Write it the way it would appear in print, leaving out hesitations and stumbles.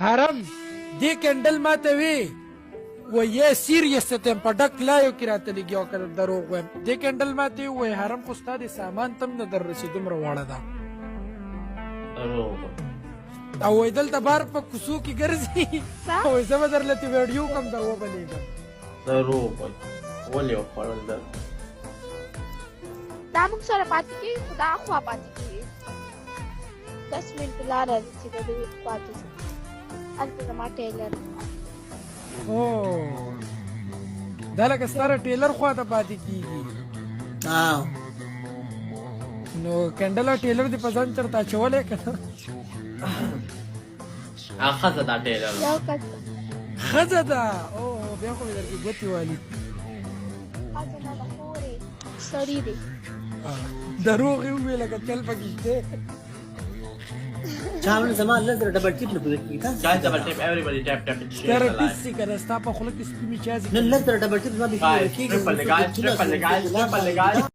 حرم دې کینډل ماته وی وایې سیریس ته تم په ډک لایو کې راته لګي او که دروغ وایم دې کینډل ماته وایې حرم خو ستا د سامان تم نه در رسي دومره واړه ده. دروغ. او وایي دلته بار په کوڅو کې ګرځي او وایي زه به درله ترې ویډیو کوم در وبه لېږم. دروغ وایي ولې وخوړل ده. دا موږ سره پاتې کېږي خو دا خوا پاتې کېږي. 10 منټه لاره ده چې د دوی خوا ته ځو، هلته زما ټیلر. او دا لکه ستاره ټیلر خوا ته پاتې کېږي. نو کینډل ټیلر دې په ځان چرته اچولی که نه؟ هغه ښځه دا ټیلر. یو کس. ښځه ده؟ او بیا خو مې درکې ګوتې والي. ښځه نه ده، خورې سړي دی. دروغ یې وویل که چل پکې شته. چا ول زما 10,000 ډبل ټیپ نه پوره کیږي تاسو. Guys، double tap، everybody tap tap and share the ستاره live. ټیس که نه ستا په خوله کې سپي مچازي. نن 10,000 ډبل ټیپ زما بیخي Guys، کیږي. triple guys، triple guys، triple guys.